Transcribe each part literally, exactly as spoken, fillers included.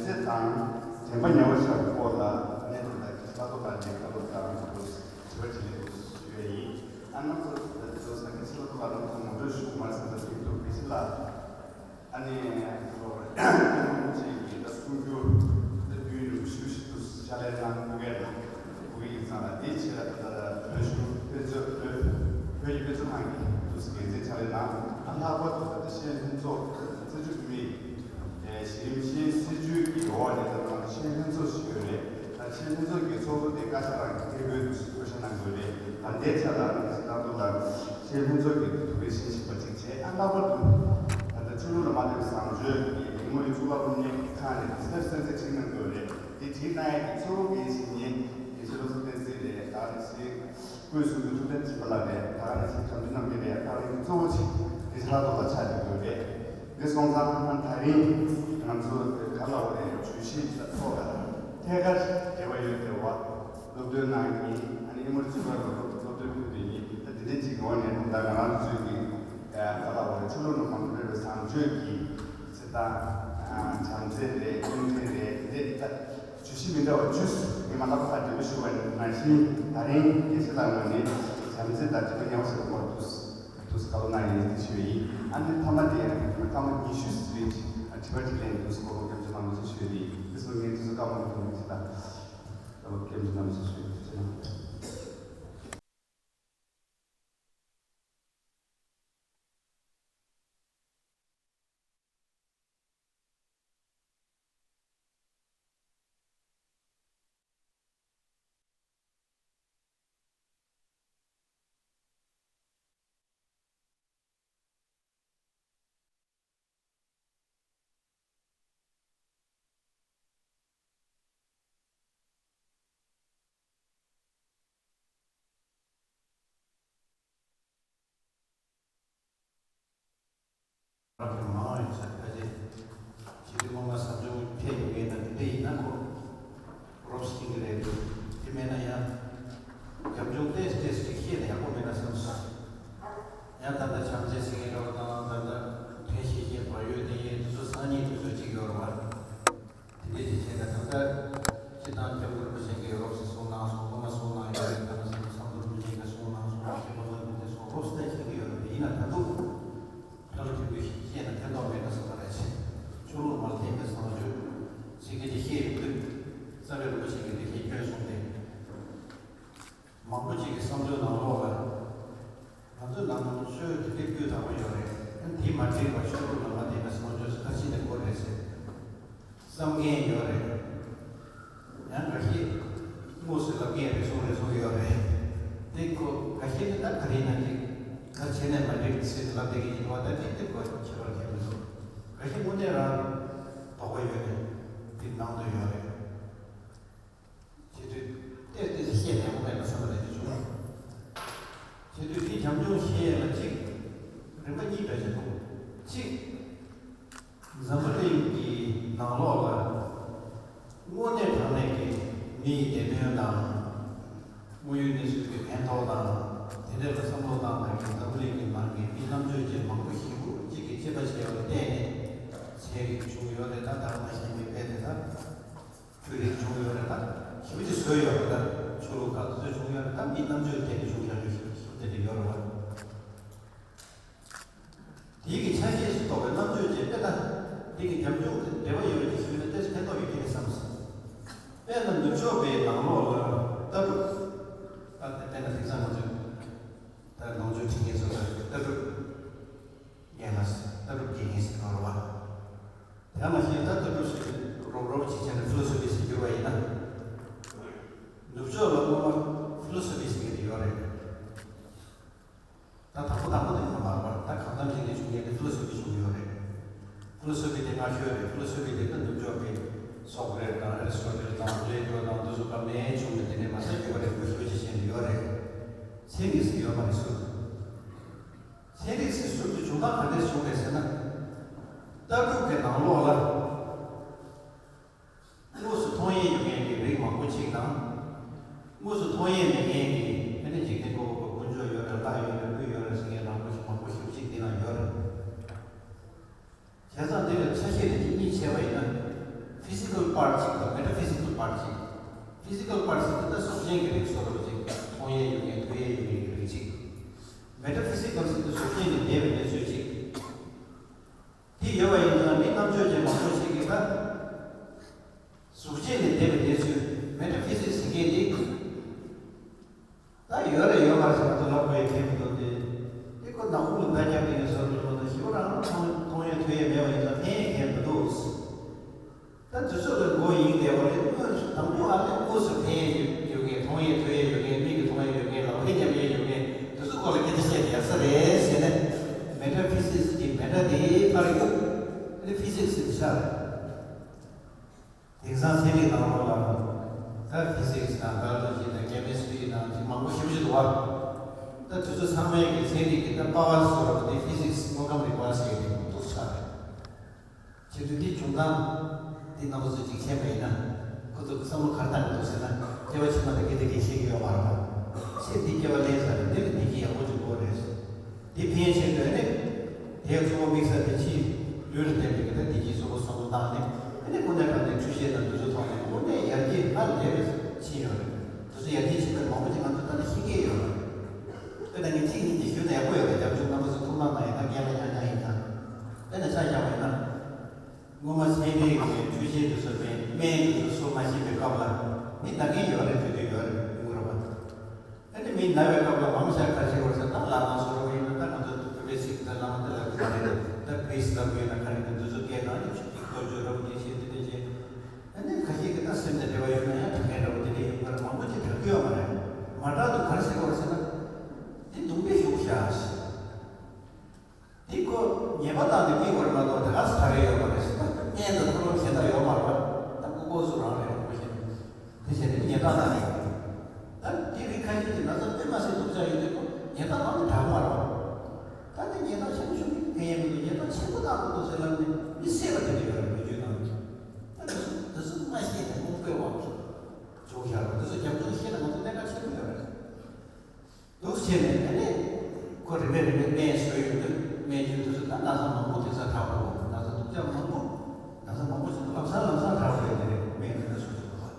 ཚེ་དང་དྲན་པ་ཉེ་བར་བཞག་པའི་སྐོར་ལ་གནད་དོན་དག་གི་ལྷག་ཐོག་དང་འབྲེལ་ཁ་ལོ་དང་དྲི་བ་དྲིས་ལན་ཞུ་བ་ཡིན། ཨ་ནམ་ཚོ་དེ་ཚོ་ས་ཁ་ཕྱི་ལོ་ཐོག་ལ་ལམ་ཐོག་ངོ་སྤྲོད་ཞུ་མ་ཟིན་པ་ཐེབས་ཐུབ་པའི་ཕྱི་ལ། ཨ་ནི་ཁོ་ལོ་རེ་ཀུན་སློང་ཅན་གྱི་ད་གསུང་རྒྱུ་ད་དུས་ཡུན་རིང་པོ་ཞེ་པོ་ཞིག་ཏུ་ཕྱག་ལས་གནང་དགོས་ཀྱི་ཡོད་ཙང་ལ། དེའི་ཆེད་ལ་ད་ལྟ་བོད་གཞུང་དཔེ་མཛོད་བོད་བོད་ཀྱི་དཔེ་མཛོད་ཁང་གི་ཏུས་འགན་འཛིན་ཕྱག་ལས་གནང་། ཨ་ལྷག་པར་དུ་ད་ལྟ་ཤེས་ཡོན་ལྷན་ཚོགས་ཚེས་བཅུ་བདུན་མའི་གཞི་རིམ་ཤེས་ཡོན་སྲིད་བྱུས་ཀྱི་འོག་ནས་ད་ལྟ་ཤེས་ཡོན་ལྷན་ཚོགས་ཤིག་ཡོད་རེད། ད་ཤེས་ཡོན་ལྷན་ཚོགས་ཀྱི་ཚོགས་གཙོ་དེ་བཀའ་ཤག་རང་གི་ཐད་ཁུལ་དུ་བསྐོ་བཞག་གནང་དགོས་རེད། ད་ལྟའི་ཆ་ལ་ང་ཚོ་ལྟ་རྟོག་དང་ཤེས་ཡོན་ལྷན་ཚོགས་ཀྱི་ཐུགས་རེ་བཞེས་བཞིན་པ་ཅིག་བྱས། ཨ་ལྷག་པར་དུ་ད་ལྟ་ཆོས་ལུགས་ལ་མ་ལྟོས་པའི་བཟང་སྤྱོད་ཀྱི་ཡིག་ངོ་ཡི་གཙུག་ལག་སློབ་གཉེར་ཁང་ནས་དེ་ཚོར་གསན་གཟིགས་ཁྲིད་གནང་དགོས་རེད། དེ་ཁྲིད་གནང་ཡག་གི་གཙོ་བོ་འགན་བཞེས་མཁན་དགེ་བཤེས་བློ་བཟང་བསྟན་འཛིན་རེད། ད་ག་ནང་བཞིན་སྐུའི་གསུང་སྤྲུལ་ཐུབ་བསྟན་སྦྱིན་པ་ལགས་རེད། ད་ག་ནང་བཞིན་བྱམས་ཆེན་རྣམ་རྒྱལ་རེད། ད་ག་ནང་བཞིན་གཙོ་བོ་ཆེ་དེ་ལྷག་ཐོག་ལ་ཆགས་ཀྱི་ཡོད་རེད། དེ་སོང་ཙང་ཨ་ད་རིང་ང་ཚོ་ག་ལ་འོ་རེད། བརྗོད་གཞི་ཐོག་ལ་ཐད་ཀར་འབྲེལ་བ་ཡོད་བསྡད་པ། སློབ་སྟོན་གནང་མཁན་ཨ་ནི་ཨེ་མོ་རི་ཚུགས་པ་ལ་སློབ་སློབ་སྟོན་ཕུལ་བསྡད་མཁན་ད་དེ་འདྲ་ཅིག་གི་འོག་ནས་ད་ང་རང་ཚོའི་གི་ག་ལ་འོ་རེད། ཆོས་ལུགས་ལ་མ་ལྟོས་པའི་བཟང་སྤྱོད་ཀྱི་ཚེ་ཐང་། བྱམས་བརྩེ་རེད། མཉམ་འབྲེལ་རེད། དེ་འདྲ་ད་བརྗོད་གཞི་མི་འདྲ་བ་བཅུ་ངས་མ་ལབ་པ་འགྲེལ་པ་ཞུ་བ་ནང་བཞིན། ད་རིང་དགེ་བཤེས་ལགས་ངོས་ནས་བྱམས་བརྩེ་དང་དྲི་མ་ཉེ་བར་བཞག་པའི་སྐོར་དུ་དུས་བཀའ་སློབ་གནང་ཡིན་ཞུས་པ་ཡིན། ཨ་ནི་མཐའ་མ་དེ་སྐར་མ་ཉི་ཤུ་ཙམ་རིང་དྲི་བ་དྲིས་ལན་དུས་སྐོར་སྐྱབས་མཆོག་གནང་རོགས་ཞུས་པ་ཡིན། དེ་སོང་ངས་དུས་སྐར་མ་ཉི་ཤུ་ཙམ་ལ་སྐྱབས་མཆོག་གནང་རོགས་ཞུས་པ་ཡིན། རབ་ཏུ་མང་བ་ཡོད་ས་ཕལ་ཆེར་ཇི་ལྟར་སྔོན་མ་ཟབ་སྦྱོང་ཕེབས་ཡོད་མཁན་དང་དེ་འདྲ་ཡིན་ན་ཁོ་རོབ་སྟེང་གི་རེད། དེ་མེད་ན་ཡང་རྒྱབ་ལྗོངས་ཏོག་ཙམ་ཏོག་ཙམ་ཅིག་ཤེས་ན་ཡག་པོ་མེད་ན་བསམ་སོང་། ཡང་ད་ལྟ་བྱམས་བརྩེ་ཟེར་མཁན་འདྲ་བོ་དང་། ད་ལྟ་ཐོན་སྐྱེད་ཀྱི་བག་ཡོད་ལྡན་མཁན་དེ་ཚོ་སང་ཉིན་དེ་ཚོ་གཅིག་ཡོད་རེད་བ། དེ་འདྲས་ཅིག་བྱས་ན་ད་ལྟ་སྤྱིར་བཏང་སྐྱབས་མགོན་རིན་པོ་ཆེ་གིས་རོབ་ཙམ་གསུངས་གནང་སོང་། སློབ་མ་གསུངས་གནང་ཡོད་རེད། ད་ནང་བཞིན་ཚོགས་གཙོ་རིན་པོ་ཆེ་གིས་གསུངས་གནང་སོང་། སྐྱབས་མགོན་རིན་པོ་ཆེ་གསུངས་རོབ་ཙམ་ད་མཁྱེན་གྱི་ཡོད་རེད། ཡིན་ན་ད་དུང་ཕྲ་རགས་ཐེབས་རྒྱུ་ཞིག་བཤད་ན་ཕན་ཐོགས་མེད་ན་བསམ་པ་རེད་ཆེ། ཆོས་ལུགས་མ་མཐུན་པའི་བཟང་སྤྱོད་ཚིག་གི་དེ་བཤད་ཡོང་དུས་རྩ་བའི་རིན་པོ་ཆེ་གིས་དེ་བཤད་སྐྱོན་གསུངས་ཏེ། མང་པོ་ཅིག་གི་བསམ་བློའི་ནང་ལོགས་ལ། ང་ཚོ་ནང་ཆོས་དེ་འདྲའི་སྤུས་དག་པོ་ཡོད་རེད། ཡང་དེ་མ་འགྲིག་པ་ཆོས་ལུགས་ལ་མ་བརྟེན་པའི་བཟང་སྤྱོད་ཁ་ཕྱི་ནས་དགོས་རེད་ཟེར། བསམ་མཁན་ཡོད་རེད། ཡང་འགའ་ཤས་དངོས་སུ་ལབ་མཁན་རེ་ཟུང་རེ་ཟུང་ཡོད་རེད། དེ་ཁོ་འགའ་ཤས་ནི་ད་ག་རེ་ཡིན་ན་ཅིག་ག་བྱས་ནས་མ་འགྲིག་ཟེར་ལབ་བསྡད་མཁན་ཡིན་པ། ད་ཅིག་དེ་ཁོ་ཁྱད་པར་གང་ཡང་མི་འདུག་འགའ་ཤས་དངོས་གནས་རང་དོགས་པ་ཡོད་རེད། དེ་ནང་དུ་ཡོད་རེད། བྱེད་དུས་ཏོག་ཙམ་བཤད་ནས་ཡོང་མེད་པ་བསམ་པ་དེ་འདྲ་བྱུང་། བྱེད་དུས་དེ་རྒྱབ་ལྗོངས་ཤེས་ཡས་ལ་གཅིག་རིམ་པ་གཉིས་འདྲ་ཞིག་འདུག་གཅིག་འཛམ་བུ་གླིང་གི་ནང་ལོགས་ལ་དངོས་གནས་དྲང་གནས་ཀྱི་མི་ཡི་བདེ་དོན་དང་། དངོས་ཡོད་གནས་ཚུལ་གྱི་ཕན་ཐོགས་དང་། དེ་འདྲ་ལ་བསམ་བློ་བཏང་ན་གི་འཛམ་བུ་གླིང་གི་ནང་གི་མི་རྣམ་དཔྱོད་ཅན་མང་པོ་ཞིག་གིས་གཅིག་གིས་གཅིག་པ་བྱས་པ་ལ་བརྟེན་ནས་ཚན་རིག་བྱུང་ཡོད་རེད། ད་ད་མ་ཤེས་པའི་དཔེ་དེ་ད། བོད་རིགས་བྱུང་ཡོད་རེད། ད་ཞེ་པོ་ཅིག་བཟོས་ཡོད་རེད། ད་ཆོས་ལུགས་ཁག་བཟོས་བྱུང་ཡོད་རེད། ད་མི་རྣམ་དཔྱོད་ཐད་ནས་བྱུང་བཞག་རྒྱུ་ཞིག་ཞེ་པོ་དེ་འདྲ་ཡོད་རེད་བ། དེའི་གི་ཆ་ཤས་སུ་གཏོགས་པའི་རྣམ་དཔྱོད་ཅན་དཔེ་ད་དེ་གི་རྒྱབ་ལྗོངས་དེ་འབྲེལ་བ་ཡོད་རེད་ཅེས་ཞུས་ན་ཏོག་ཙམ་ཕན་ཐོགས་ཡོད་ཀྱི་རེད་བསམ་སོང་། དཔེར་ན་ནུབ་ཕྱོགས་པའི་ནང་ལོགས་ལ་ལྟ་གྲུབ། ད་དཔེར་ན་དེང་སང་ང་ཚོས་ད་ནང་ཆོས་ཁྲིད་མཁན་ཚོ་ལ་ལྟ་གྲུབ་རྒན་ལགས། ལྟ་གྲུབ་དགེ་རྒན་ཟེར་གྱི་ཡོད་རེད་བ། དེ་ནང་བཞིན་ད་ལྟ་གྲུབ་ཟེར་དུས་རོབ་རོབ་ཅིག་བྱས་ནས་ཕི་ལོ་སོ་ཕི་ཟེར་གྱི་ཡོད་པ་ཡིན་ན། ནུབ་ཕྱོགས་ལ་སྔོན་མ་ཕི་ལོ་སོ་ཕི་ཟེར་གྱི་དེ་ཡོད་རེད། ད་དང་པོ་དང་པོ་དེ་མ་མར་བར་ད་གང་འཚམ་ཞིག་ནས་བྱུང་མཁན་དེ་ཕི་ལོ་སོ་ཕི་བྱུང་ཡོད་རེད། ཕི་ལོ་སོ་ཕི་དེ་སྔ་ཤོས་རེད། ཕི་ལོ་སོ་ཕི་དེ་ད་ནུབ་ཕྱོགས་པའི་སོ་ཀ་རེ་ཏི་དང་ཨེ་རི་སི་ཊོ་ཊལ་དང་པི་ལེ་ཊོ་དང་དེ་ཚོ་སྐབས་ནས་བྱུང་ནས་དེ་ནས་མ་ཟད་རྒྱུ་བ་རེད། ཕི་ལོ་སོ་ཕི་ཅིག་བྱས་ནས་ཡོད་རེད། ཚན་རིག་ཟེར་ཡོད་མ་རེད་ཟེར། ཚན་རིག་ཟེར་ཟུར་དུ་བྱུང་སྟངས་ག་འདྲས་བྱུང་རེད་ཟེར་ན། ལྟ་གྲུབ་ཀྱི་ནང་ལོགས་ལ་དངོས་སུ་མཐོང་ཡས་ཡོད་མཁན་གྱི་རིགས་མང་པོ་ཅིག་དང་། དངོས་སུ་མཐོང་ཡས་མེད་མཁན་གྱི་ཨ་ནི་འཇིག་རྟེན་གོ་བོ་དཀོན་མཆོག་ཡོད་རེད། ལྷ་ཡོད་རེད། ཀླུ་ཡོད་རེད་ཟེར་མཁན་མང་པོ་ཞིག་མང་པོ་ཞིག་ཅིག་འདི་ན་ཡོད་རེད། བྱས་ཙང་འདི་ལ་ཆ་ཤས་རེ་གཅིག་གཉིས་བྱས་པ་ཡིན་ན། ཕི་སི་ པར་གཅིག་དང་མེ་ཊ་ཕི་སི་ཀལ་པར་གཅིག། ཕི་སི་ཀལ་པར་ཟེར་དུས་ད་གཟུགས་ཅན་གྱི་རིགས་བཟོ་འདྲ་པོ་ཅིག། མཐོང་ཡས་ཡོད་མཁན་ཐོས་ཡས་ཡོད་མཁན་གྱི་རིགས་གཅིག། མེ་ཊ་ཕི་སི་ཀལ་ཟེར་དུས་གཟུགས་ཅན་ལས་འདས་པའི་གནས་ཚུལ་གཅིག། དེ་ཡོད་པ་ཡིན་ཙང་མི་རྣམ་དཔྱོད་ཅན་མང་པོ་ཞིག་གིས་ད་གཟུགས་ཅན་ལས་འདས་པའི་གནས་ཚུལ་མེ་ཊ་ཕི་སི་ཀལ་ཟེར་མཁན་དེ། ད་ཡོད་རེད་ཡོད་མ་རེད་ཟེར་ང་ཚོ་ལབ་དགོས་ཡ་གལ་མི་འདུག་སྟེ། དེ་ཁོ་ནག་ཁུང་ལ་མདའ་བརྒྱབ་པའི་བཟོ་འདྲ་མ་གཏོགས་ཞེ་པོ་རང་མཐོང་མཐོང་ཡས་ཐོས་ཡས་མེད་པ་ཡིན་ཙང་ཕན་ཡས་གལ་མི་འདུག། ད་དེ་ཚོ་ལ་མགོ་གཡེང་བསྡད་པ་རེད། དངོས་སུ་དང་པོ་ཨ་ནི་དངོས་སུ་ཕན་ཡས་ཡོད་མཁན། མཐོང་ཡས་ཐོས་ཡས་ཡོད་མཁན། མིག་གིས་མཐོང་ཡས་ཡོད་མཁན། ལག་པས་བརྒྱབ་ཡས་ཡོད་མཁན་དེ་ཚོ་སྐོར་ལ་སྐད་ཆ་བཤད་ཡག་ས་རེད་ཟེར་ནས། མེ་ཊ་ཕི་སི་ཀལ་གྱི་མེ་ཊ་དེ་ཕར་གཡུག། ཨ་ནི་ཕི་སི་ཀལ་ཟེར་ཤག་རེད། དེང་སང་ཚན་རིག་ནང་ལོགས་ལ་ད་ཕི་སི་ཀལ་དང་བྷའི་ཡོ་ལོ་ཇི་དང་ཀེ་མི་སི་ཊི་རི་དང་ཅིག་མང་པོ་ཞེ་པོ་ཅིག་འདུག་བ། ད་དེ་ཚོ་ཚང་མའི་གི་ཚན་རིག་གི་ད་པ་ཝར་བཟོ་འདྲ་པོ་དེ་ཕི་སི་ཀལ་དངོས་ཁམས་རིག་པ་ཟེར་ཡས་དེ་འདུག་ཆགས་རེད། བྱེད་དུས་འདི་བྱུང་སྟངས་འདི་རྣམ་པ་ཚོས་ཅིག་མཁྱེན་པ་ཡིན་ན། ཁོ་ཚོ་བསམ་བློ་ག་རེ་བཏང་གི་འདུག་ཟེར་ན། སྐྱེ་བ་ཕྱི་མ་དང་སྐད་ཆ་གང་ཡང་བཤད་ཀྱི་ཡོད་མ་རེད་པ། ཚེ་འདི་སྐྱེ་བ་ལེན་ས་རེད། འདི་ལ་བདེ་སྐྱིད་ཡག་པོ་ཅིག་དགོས་རེད། དེ་ཕན་ཆེད་དུ་ཨ་ནི། དེ་གཙོ་བོ་དམིགས་བསལ་དེ་ཕྱིའི་ལུས་ལ་བརྟེན་པའི་གི་ད་བདེ་སྐྱིད་གཙོ་བོ་བསམ་བློ་བཏང་ནས་ཨ་ནི་དངོས་གནས་དྲང་གནས་འཕྲུལ་ཆས་དང་འདི་ཚོ་ཐོག་ནས་དངོས་གནས་ཡར་རྒྱས་སྔར་ལས་པའི་ཕྱིན་ཡོད་རེད། དེ་ཚོ་ཡར་རྒྱས་ཕྱིན་པའི་མང་པོ་ཅིག་ང་ཚོ་ད་ལྟ་ཤེས་ཀྱི་ཡོད་རེད། དཔེར་ན་ངས་གཅིག་གཉིས་ཀྱི་ཞུ་ན་ཡག་པོ་ཡོད་རེད། རྒྱབ་ལྗོངས་རྣམ་པ་ཚོ་ཐུགས་སྣང་གནང་ཡིན་ན། རྒན་ལགས་རྐྱང་རྐྱང་ཡིན་ན། དཔེར་ན་ཆ་བཞག་པ་ཡིན་ན། སྔོན་མ་ཚན་རིག་གི་འཕྲུལ་ཆས་དེ་ཚོ་མེད། སྨན་དེ་ཚོ་བཟོ་མ་ཤེས་པའི་སྐབས་ལ་མི་ན་མཁན་ཡོད་རེད། དུས་དུས་ཡོད་རེད། ཡོང་གི་རེད་པ། ཨ་ནི་མི་ན་བའི་སྐབས་ལ་མང་ཆེ་ག་རེ་བྱེད་དགོས་ཟེར་ན། ད་ལག་ནང་བཟོ་འདྲ་པོ་ཡིན་ན་ད་ང་ཚོ་བོད་པའི་ཚིག་ད་བླ་མ་དེ་ལ་གི་མ་རེད། ད་གྷི་རི་སི་ལབ་དགོས་ན་ག་རེ་གི་འདི་ཚོ་སྐད་ནང་ནས་ཆུ་ཐིགས་གཏོར་བཅུག་འདྲ་པོ་དེ་བྱེད། དེ་འདྲ་བྱེད། ཨ་ནི་ཁ་ཤས་ཀྱིས་ད་སེམས་དང་འབྲེལ་བ་ཡོད་ན་ཡང་དྲན་མཁན་འདྲ་པོ་དེ་འདྲ་ཡོང་གི་རེད། མང་པོ་ཅིག་དྲན་གྱི་ཡོད་མ་རེད། མ་དྲན་དུས་ག་རེ་བྱེད་དགོས་ཟེར་ན། འདི་སྡུག་པའི་ཤུགས་བཞག་ཟེར། འདི་ཁོ་ཉེས་པ་བཏང་ནས་སྐྱེ་དགོས་རེད་མ་གཏོགས་དེ་ག་ས་ག་རེ་ཡོད་མ་རེད་ཟེར། ད་སྨན་དང་ཐུགས་ལམ་གཞན་དག་ཡོད་མ་རེད་པ། ད་ཀུ་ཀོ་སུ་རང་རེད་རོགས་པ་བྱས། དེ་བྱས་ནས་ཉེས་རྡུང་བཏང་ནས། ད་འདི་རིགས་ཁ་ཤས་ཀྱིས་ན་ཚ་དཔེ་མ་སྲིད་སྡུག་ཅག་ཡོད་དུས་ཁོ་ཉེས་རྡུང་བཏང་ནས་དྲག་མ་རེད་པ། ད་འདི་ཉེས་རྡུང་ཆེན་པོ་ཞུ་གི་གལ་ཡིན་མི་འདུག་ཉེས་རྡུང་ཆེན་པོ་བཏང་དགོས་འདུག་ཟེར་ལབ་ནས་མི་བསད་པ་དེ་འདྲ་ཡོད་རེད། ལོ་རྒྱུས་ནང་། ད་འདི་ཚོ་འདི་ཚོ་མ་ཤེས་ནས་རྨོངས་པའི་དབང་གིས་བྱུང་བཞག་རེད། འདི་ཚོ་རྒྱབ་ལྗོངས་ཤེས་ན་ང་ཚོ་གནད་འགག་ཆེན་པོ་ཡོད་རེད། འདུག་བྱས་ནས་ཨ་ནི། ཁོ་རིམ་པས་རིམ་པས་སྨན་བཟོས་ཡོང་དུས་སྨན་བཅོས་དུས་སུ་ད་ན་ཚ་མང་པོ་དེ་ཚོ་དྲག་པོ། ན་ཚ་སྡུག་ཅག་མང་པོ། ན་ཚ་མང་པོ་ཞིག་ལམ་སང་ལམ་སང་དྲག་པོ་ཡོང་གི་རེད། སྨན་དེ་འདྲ་བཟོ་ཐུབ་པ།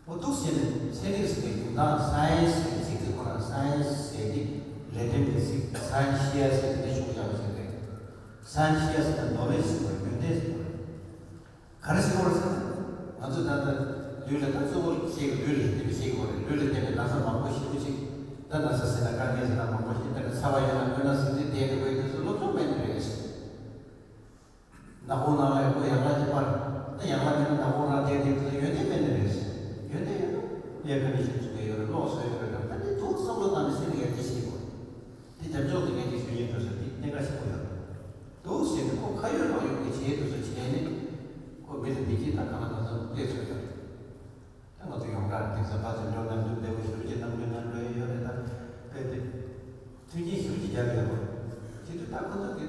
འོ་འདུག་བྱས་ནས་ཚན་རིག་ཟེར་བའི་འཇོན་ཐང་། སའེན་སི་ཟེར་བའི་ཚིག་དེ་ཁོ་རང་སའེན་སི་ཟེར་དེ་ལེ་ཏིན་གྱི་ཚིག་སའེན་ཤི་ཡ་ཟེར་དེ་ནས་ཕྱོགས་རྒྱག་པ་ཞིག་རེད། སའེན་ཤི་ཡ་ཟེར་ན་ནོ་ལེ་ཇི་ཟེར་བ་རེད། ཡོན་ཏན་ཟེར་བ་རེད། ག་རེ་ཟེར་དགོས་རེད་ཟེར་ན། ང་ཚོས་ད་ལྟ་ལུས་ལ་ད་གཙོ་བོ་བཤད་ཀྱི། ལུས་ལ་བརྟེན་པའི་བཤད་ཀྱི་ཡོད་རེད། ལུས་ལ་བརྟེན་པའི་ན་ཚ་མང་པོ་ཞེ་པོ་ཅིག། ད་ན་ཚ་ཟེར་ན་དཀའ་ངལ་ཟེར་ན་མང་པོ་ཞིག། ད་ནི་ཚ་བ་ཡོད་ན་སྨན་ཁང་ཟིན་བྲིས་བསྡད་དགོས་ཡ་དེ་ཚོ་སློབ་སྦྱོང་མེད་ནི་རེད། ནག་ཁུང་ནང་ལ་ཡོད་ཡང་ལག་གཅིག་པར། ད་ཡང་ལག་མེད་ན་ནག་ཁུང་རང་བསྡད་དེ་དེ་ཚོ་ཡོན་ཏན་མེད་ནི་རེད། ཡོན་ཏན་ཡོད་ན་ཨེར་ཀོན་ཌི་ཤན་བཙུགས་ཡ་ཡོད་རེད། གློག་བཟོ་ཡ་ཡོད་རེད། ད་འདི་འདུག་བསམ་བློ་བཏང་ནས་སེམས་ལ་ཡར་རྒྱས་བྱེད་དགོས། དེ་རྒྱབ་ལྗོངས་དེ་ངས་ཅིག་ཞུ་སྙིང་འདོད་ས་དེ་གནད་འགག་ཆེན་པོ་ཡོད་རེད། འདུག་བྱས་ནས་ཁོ་ཁ་ཡོད་ལག་ཡོད་ཀྱི་བྱས་དུས་ཚོད་བྱས་ནས། ཁོ་མི་ལ་བདེ་སྐྱིད་དང་གང་ལ་གང་འཚམ་སླེབས་ཚོད་ཡོད་རེད། ད་ང་ཚོ་ཡོངས་གྲགས་དེང་སང་ཕར་ཚུར་འགྲོ་ན་འདུག་བདེ་པོ་ཞེ་པོ་ཅིག་གནང་དགོས་ན་འགྲོ་ཡི་ཡོད་རེད། ད་དཔེ་དེ་མཐུན་རྐྱེན་ཞེ་པོ་ཅིག་རྒྱབ་ཡོད་རེད། བྱས་དུས་ད་ཁོ་ཚོ་གི་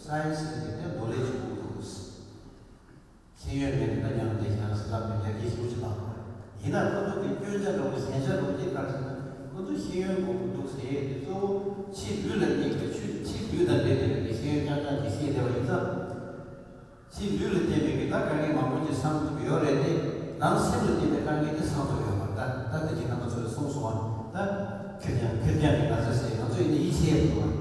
སའེན་སི་གི་དེ་ནོ་ལེ་ཇི་དགོས་འདུག། ཤེས་ཡོན་མེད་ན་ད་མྱང་འདས་ཤིང་ཟེར་ལབ་ནས་ཡར་རྒྱས་ཞེ་པོ་ཅིག་བཏང་བ། ཡིན་ན་ཁོ་ཚོ་གི་སྐྱོན་ཆ་འདྲ་པོ་ཞན་ཆ་འདྲ་པོ་ཅིག་ག་རེ་ཟེར་ན། ཁོ་ཚོ་ཤེས་ཡོན་དགོས་ཀྱི་འདུག་ཟེར་ཡས་དེ་གཙོ་བོ་ཕྱི་ལུས་ལ་གནས་པའི་ཆོས། ཕྱི་ལུས་དང་འབྲེལ་བསྡད་པའི་ཤེས་ཡོན་རྐྱང་རྐྱང་གིས་ཤེས་བསྡད་པ་ཡིན་ཙང་། ཕྱི་ལུས་ལ་བརྟེན་པའི་གི་ད་དཀའ་ངལ་མང་པོ་ཅིག་སངས་ཐུབ་ཡོད་རེད་དེ། ནང་སེམས་ལ་བརྟེན་པའི་དཀའ་ངལ་དེ་སངས་ཐུབ་ཡོད་མ་རེད། ད་ད་ལྟ་ཅིག་རྣམ་པ་ཚོས་གསུངས་སོང་བ། ད་ཁེར་རྐྱང་ཁེར་རྐྱང་གི་ན་ཚ་ཟེར་ང་ཚོ་ཡིན་ན་ཡིད་ཆེས་ཡོད་མ་རེད།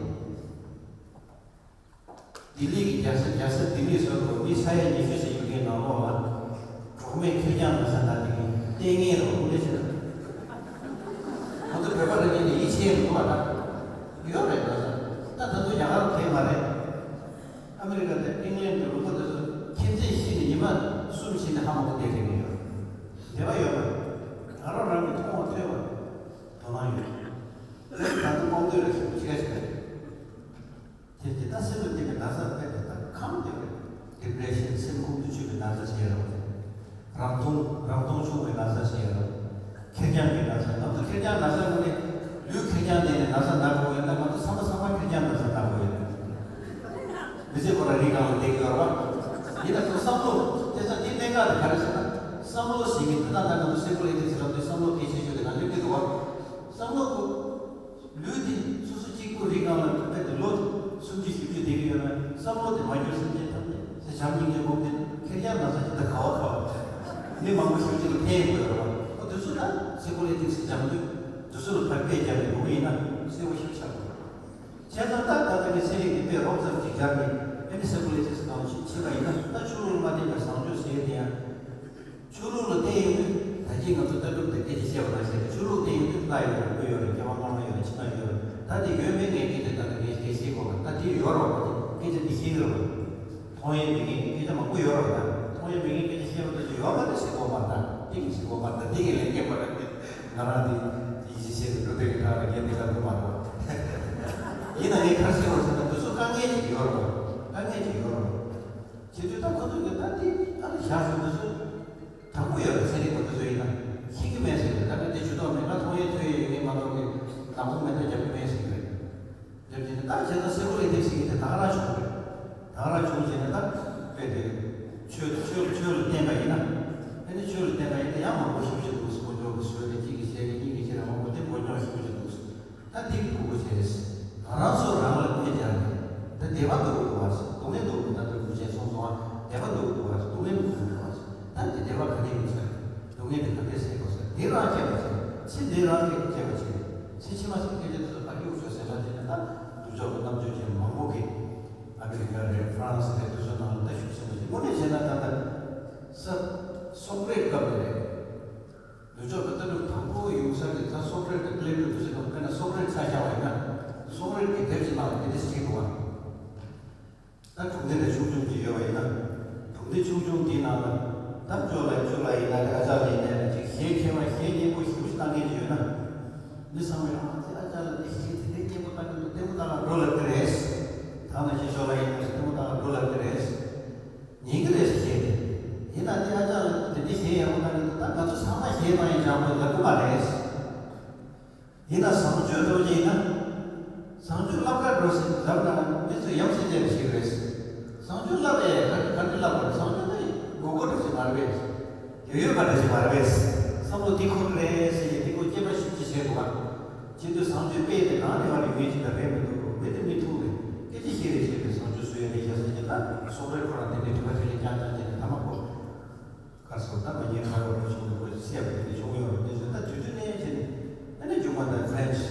ལྡི་ལི་གི་རྒྱལ་ས། རྒྱལ་ས་ལྡི་ལི་བཟོ་འདྲ་པོ་མི་ས་ཡ་ཉི་ཤུ་ཙམ་ཡོད་མཁན་ནང་ལོགས་ལ། གྲོགས་མེད་ཁེར་རྐྱང་ན་ཚ་ན་དེ་གི་ལྟས་ངན་རོ་དེ་འདྲ་བྱས་ན། ང་ཚོ་བོད་པ་རང་ཉིད་ནས་ཡིད་ཆེས་མི་འདུག་བ། ད་ཡོད་རེད། ན་ཚ་ད་ད་དུང་རྒྱ་གར་དེ་མ་རེད། ཨ་མི་རི་ཀ་དང་ཨིང་ལན་གྱི་ལུང་པ་དེ་ཚོ་ཁྱིམ་མཚེས་ཤི་ནས་ཉི་མ་གསུམ་ཕྱིན་ནས་ཧ་མ་གོ་བསྡད་མཁན་ཡོད་རེད། འདས་པ་ཡོད་མ་རེད། ང་རང་རང་གིས་མཐོང་བ་ཐོས་པ་དོ་སྣང་ཡོད། ད་དུང་དམངས་འདོད་ལ་ཞིབ་ཏུ་ཤེས་ཀྱི་རེད། དེ་དེ་ལྟར་སེམས་ལ་བརྟེན་པའི་ན་ཚ་དཔེ་དེ་དག་གང་དེ་རེད། ཌི་པི་རེ་ཤན། སེམས་ཁོང་དུ་ཆུད་པའི་ན་ཚ་ཞིག་ཡོད་རེད། རང་མཐོང་རང་མཐོང་ཆུང་བའི་ན་ཚ་ཞིག་ཡོད་རེད། ཁེར་རྐྱང་གི་ན་ཚ། ང་ཚོ་ཁེར་རྐྱང་ན་ཚ་ངོས་ནས་ལུས་ཁེར་རྐྱང་བསྡད་ནས་ན་ཚ་ན་དགོས་ཡོད་ན། ང་ཚོ་ཚང་མ་ཚང་མ་ཁེར་རྐྱང་ན་ཚ་ན་དགོས་ཡོད་རེད། མི་ཚེ་ཁོ་རང་རིགས་སྒང་ལ་བསྡད་ཀྱི་ཡོད་རེད་བ། ཡིན་ན་ཁོ་བསམ་བློ་དེ་ཚ་འདི་གནད་འགག་དེ་ག་རེ་ཟེར་ན། བསམ་བློ་ཟེར་མཁན་དེ་དག་ད་ང་ཚོ་སེམས་པ་ལ་དེ་ཚེ་རབས་དེ་བསམ་བློ་གལ་ཆེ་ཤོས་དེ་ང་སླེབས་ཀྱི་འདུག་བ། བསམ་བློ་ཁོ། ལུས་འདི་སོ་སོ་གཅིག་པུ་རིགས་སྒང་ལ་དཔེ་དེ་ལོ་སུམ་ཅུ་བཞི་བཅུ་བསྡད་ཀྱི་ཡོད་ན། བསམ་བློ་དེ་མ་གྱུར་སེམས་ཅན་ཐམས་ཅད་ཟེར་བྱམས་སྙིང་རྗེ་སྒོམ་དེ་ཁེར་རྐྱང་ན་ཚ་ཞིག་ད་ག་བ་ག་བ། མི་མང་པོ་ཞིག་ཅིག་ལ་ཕན་ཡོན་དགོས་རེད་བ། ཨོ་དེ་ཚོ་ད་སའི་ཀོ་ལོ་ཇི་སྦྱང་དུས་དེ་ཚོ་ལ་བག་ཕེབས་རྒྱག་ནས་འགྲོ་གི་ཡིན་ན་གསལ་པོ་ཞིག་ཆགས་དགོས། བྱས་ཙང་ད་ད་ལྟ་ངས་ཚན་རིག་འདི་དཔེ་རོབ་ཙམ་ཅིག་སྦྱར་ནས་ཨེ་ནི་སའི་ཀོ་ལོ་ཇི་སི་སྒང་ཞིག་ཕྱིན་པ་ཡིན་ན། ད་ཆོས་ལུགས་ལ་མ་བརྟེན་པའི་བཟང་སྤྱོད་ཟེར་ཡས་དེ་ཡང་། ཆོས་ལུགས་ལ་བརྟེན་ཡོང་དུས་ད་གིན་ང་ཚོ་ལྟ་གྲུབ་དང་སྐད་ཆ་བཤད་པ་ནང་བཞིན་ཆོས་ལུགས་བརྟེན་ཡོང་དུས་ལྷ་ཡོད་རེད། སྐུ་ཡོད་རེད། སྐྱེ་བ་སྔོན་མ་ཡོད་རེད། ཕྱི་མ་ཡོད་རེད། ད་དེ་ཡོད་མེད་ངས་སྐད་ཆ་ད་ལྟ་ངས་སྐད་བཤད་དགོས་པ། ད་དེ་ཡོད་རེད་བ། སྐད་ཆ་འདི་བཤད་ཀྱི་རེད་བ། མཐོང་ཡས་མེད་མཁན་གྱི་སྐད་ཆ་མང་པོ་ཡོད་རེད་བ། ད་མཐོང་ཡས་མེད་མཁན་སྐད་ཆ་བཤད་པ་ད་ཅི་ཡོད་མ་རེད། ཟེར་དགོས་མ་རེད། ད་དེ་གི་ཟེར་དགོས་མ་རེད། ད་དེ་གི་ལས་འགན་མ་རེད། ང་རང་དེ་ཡིད་ཆེས་བྱས་ནས་འགྲོ་བསྡད་ཀྱི་གྲས་ལ་འགན་འདི་ལ་འགྲོ་མ་རེད་བ། ཡིན་ན་ངས་ག་རེ་བཤད་དགོས་ཟེར་ན། འདི་ཚོ་དཀའ་ངལ་ཅིག་ཡོད་རེད་བ། དཀའ་ངལ་ཅིག་ཡོད་རེད་བ། བྱེད་དུས་ད་ཁོ་ཚོ་གི་ད་དེ་ཨ་ནི་བཞག་ཞོག་འདི་ཚོ། དྲང་པོ་ཡོད་རེད། ཚན་རིག་པ་དེ་ཚོ་ཡིན་ན་ཤེས་ཀྱི་མེད་ཟེར་གི་རེད། ད་ནི་དེ་ཇུས་གཏོགས་མེད། ང་མཐོང་ཡས་ཐོས་ཡས་ཡོད་མཁན་མ་གཏོགས་ཀྱི་ནག་པོ་མེ་མདའ་རྒྱབ་ཀྱི་མེད་ཟེར་གི་རེད། རྒྱབ་བྱས་ནས་ད་བྱས་ན་སའི་ཀོ་ལོ་ཇི་ཟེར་གི་དེ་ད་ག་རང་བྱུང་རེད། ད་ག་རང་བྱུང་བྱས་ནས་ད་དཔེ་དེ་ཆོས་ཆོས་ཆོས་ལ་བརྟེན་པ་ཡིན་ན། ཨ་ནི་ཆོས་ལ་བརྟེན་པ་ཡིན་ན་ཡང་མང་པོ་ཞེ་པོ་ཅིག་འདུག། དཀོན་མཆོག་གི་བཟོས་ཏེ་གཅིག་གིས་བྱས་ཏེ་གཉིས་ཀྱིས་བྱས་ཏེ་མང་པོ་དེ་འགྲོ་སོང་ཞེ་པོ་ཅིག་འདུག། ད་དེ་གི་གོ་བོ་བྱས། ང་རང་ཚོ་རང་ལ་གནོད་སྦྱར་ནས་ད་བདེ་བ་འདོད་ཀྱི་འདུག་བ། སྡུག་བསྔལ་འདོད་ཀྱི་འདུག། ད་ལྟ་སྐུ་མཁྱེན་གསུངས་སོང་བ། བདེ་བ་འདོད་ཀྱི་འདུག་བ། སྡུག་བསྔལ་འདོད་ཀྱི་འདུག་བ། ད་འདི་བདེ་བ་ག་འདྲ་ཡོང་ས་རེད། སྡུག་བསྔལ་འདི་ག་འདྲ་སེལ་དགོས་ས་རེད། དེ་རང་བྱས་པ་བྱས། ཚེ་འདི་རང་གིས་བྱས་པ་བྱས། ཚེ་ཕྱི་མ་ཚེ་སྐད་ཆ་དེ་ཚོ་ཕར་གཡུག་ཆོག་ཟེར་ལབ་བྱས་ན། ད་ནུབ་ཕྱོགས་ཀྱི་རྣམ་དཔྱོད་ཅན་མང་པོ་གིས་ཨ་མི་རི་ཀ་རེད། ཧྥ་རན་སི་རེད། དེ་ཚོ་ནང་ལ་ད་ཤུགས་ཆེན་པོ་ཞིག། དངོས་གནས་བྱས་ན་ད་ལྟ་ས་སོག་རེད་སྐབས་ནས་རེད། ནུབ་ཕྱོགས་ཀྱི་ལྟ་གྲུབ་དང་པོ་ཡོང་ས་གི་ད་སོག་རེད་དང་པི་ལེ་ཊོ་དེ་ཚོ་ནང་། དཔེར་ན་སོག་རེད་ཆ་བཞག་པ་ཡིན་ན། སོག་རེད་ཀྱི་དེབ་ཅིག་ནང་ལ་དེ་འདྲ་ཞིག་འདུག་བ། ད་སྒྲུང་དེབ་དེ་ཆུང་ཆུང་ཅིག་ཡོད་པ་ཡིན་ན། སྒྲུང་དེབ་ཆུང་ཆུང་འདིའི་ནང་ལ་ད་ཅོ་ལགས་ཅོ་ལགས་ཡིན་ན་རེད། ཨ་ཅག་ལགས་ཡིན་ན་རེད། ཅིག་གཞས་མཁས་པ་གཞས་སྙན་པོ་ཞེ་པོ་ཞིག་བཏང་མཁན་ཅིག་ཡོད་ན། མི་ཚང་མས་ཨ་ཙི་ཨ་ཅག་ལགས་འདི་གཞས་དེ་འདྲའི་སྙན་པོ་བཏང་གི་འདུག། ལྟད་མོ་ལྟ་ག་འགྲོ་ལབ་ཀྱི་རེད། ད་ནང་བཞིན་ཅོ་ལགས་ཡིན་ན་རེད། ལྟད་མོ་ལྟ་ག་འགྲོ་ལབ་ཀྱི་རེད། ཉན་གྱི་རེད་ཟེར་བཤད་དེ། ཡིན་ན་དེ་ཨ་ཅག་ལ་དེ་འདྲའི་གཞས་ཡག་པོ་བཏང་གི་འདུག། ད་ང་ཚོ་ཚང་མ་གཞས་བཏང་ཡིན་ཅང་པོ་ལབ་གི་མ་རེད། ཡིན་ན་བཟང་སྤྱོད་འགྲོ་གི་ཡིན་ན། བཟང་སྤྱོད་བསླབ་གར་འགྲོ་ཟེར་ལབ་ན་མི་ཚོས་ཡ་མཚན་སྐྱེ་བ་ཞིག་རེད། བཟང་སྤྱོད་བསླབ་པས་ག་འདྲ་ག་འདྲ་བསླབ་པ་རེད། བཟང་སྤྱོད་ནི་དགོས་མཁོ་འདྲ་ཞིག་མ་རེད་པས། ཡོད་ཡོད་པ་འདྲ་ཞིག་མ་རེད་པས། བསམ་བློ་འདི་འཁོར་གི་རེད་ཟེར་གྱི་འདི་ཁོ་སྐྱེ་བ་ཞིབ་ཅིག་བྱེད་དགོས་པ། བྱེད་དུས་བཟང་སྤྱོད་དཔེ་དེ་གང་ནས་བ་ཡོད་མཁན་ཞིག་ད་རེད་མི་འདུག། མི་དེ་མི་ཐུག་རེད། སྐད་ཆ་བཤད་རེད་བཤད་པས་བཟང་སྤྱོད་བཟོ་ཡ་རེད་ཤག་ཟེར་གྱི། ད་སོག་པོའི་ཁོ་རང་དེ་འདྲའི་དྲི་བ་དེ་འདྲ་རྐྱང་རྐྱང་བྱས་ནས་ད་མ་གོ། ག་སོགས་ད་མ་ཉེས་ཁ་ཡོག་རུ་བྱུང་འདུག་པ་བཤད་པ་དེ་འདྲ་བྱུང་ཡོད་རེད། དེ་ཚོ་ད་དུས་དུས་ནས་བྱས་ནས་ཨ་ནི་རྒྱུག་མ་ད་ཧྥ་རན་ཆི་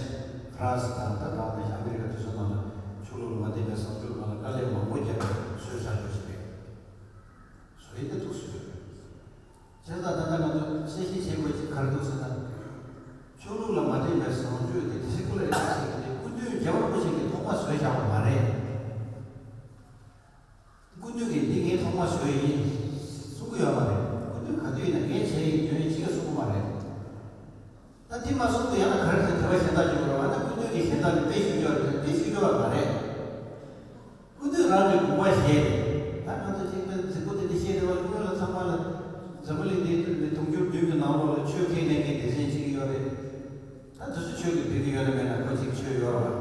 ཧྥ་རན་སི་དང་ད་ད་ད་ཨ་མི་རི་ཀ་དེ་ཚོ་ནང་ལ་ཆོས་ལུགས་ལ་མ་བརྟེན་པའི་བཟང་སྤྱོད་ནང་ལ་དཀའ་ལས་མང་པོ་བརྒྱབ་པའི་སྲོལ་ཆགས་ཡོད་ཞིག་རེད། བཟོ་ཡི་ད་འདུག་སྲོལ་ཡོད་རེད། བྱས་ཙང་ད་ལྟ་ང་ཚོ་གསལ་བཤད་བྱེད་དགོས་ཅིག་ག་རེ་འདུག་ཟེར་ན། ཆོས་ལུགས་ལ་མ་བརྟེན་པའི་བཟང་སྤྱོད་དེ་སེ་ཀུ་ལར་ཟེར་གྱི་དེ་སྐུ་མདུན་རྒྱལ་བ་རིན་པོ་ཆེ་གིས་ཐོག་མ་བཟོས་བཞག་པ་མ་རེད། སྐུ་མདུན་གྱིས་འདི་ངས་ཐོག་མ་བཟོས་ཡིན་གསུང་གི་ཡོད་མ་རེད། སྐུ་མདུན་ག་དུས་ཡིན་ན་ངས་བྱས་ཡིན་སྐྱོན་ཡིན་གཅིག་ཀྱང་གསུང་གི་མ་རེད། ད་འདི་མ་གསུང་དུས་ཡང་ན་ག་རེ་ཟེར་དྲི་བ་གཞན་དག་ཞིག་ཡོད་རེད་བ། ད་སྐུ་མདུན་གྱི་ཞལ་ཏ་ནི་དཔེ་ཞིབ་འཇུག་རེད། དཔེ་ཞིབ་འཇུག་པ་མ་རེད། སྐུ་མདུན་རང་གི་དགོངས་པ་བཞེས་ནས། ད་ང་ཚོ་གཅིག་པའི་རྫིག་པོ་དེ་འདྲ་བཤད་རེད་བ། སྔོན་ལ་ཚང་མ་ལ་འཛམ་བུ་གླིང་འདི་དུང་ཕྱུར་བདུན་གྱི་ནང་ལོགས་ལ་ཆོས་ཁས་ལེན་མཁན་སྡེ་ཚན་གཅིག་ཡོད་རེད། ད་དེ་ཚོ་ཆོས་ཀྱི་འདུན་གྱི་ཡོད་རེད་མེད་ན་ཁོ་གཅིག་ཆོས་ཡོད་རེད་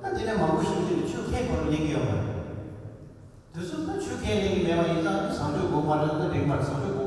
བ། ད་དེ་ནས་མང་པོ་ཞིག་དེ་ནི་ཆོས་ཁས་ཁོ་རང་ལེན་གྱི་ཡོད་མ་རེད། དེ་ཚོ་ད་ཆོས་ཁས་ལེན་གྱི་མེད་པ་ཡིན་ཙང་བཟང་སྤྱོད་དགོས་མ་རེད། ད་འགྲིག་མ་རེད། བཟང་སྤྱོད་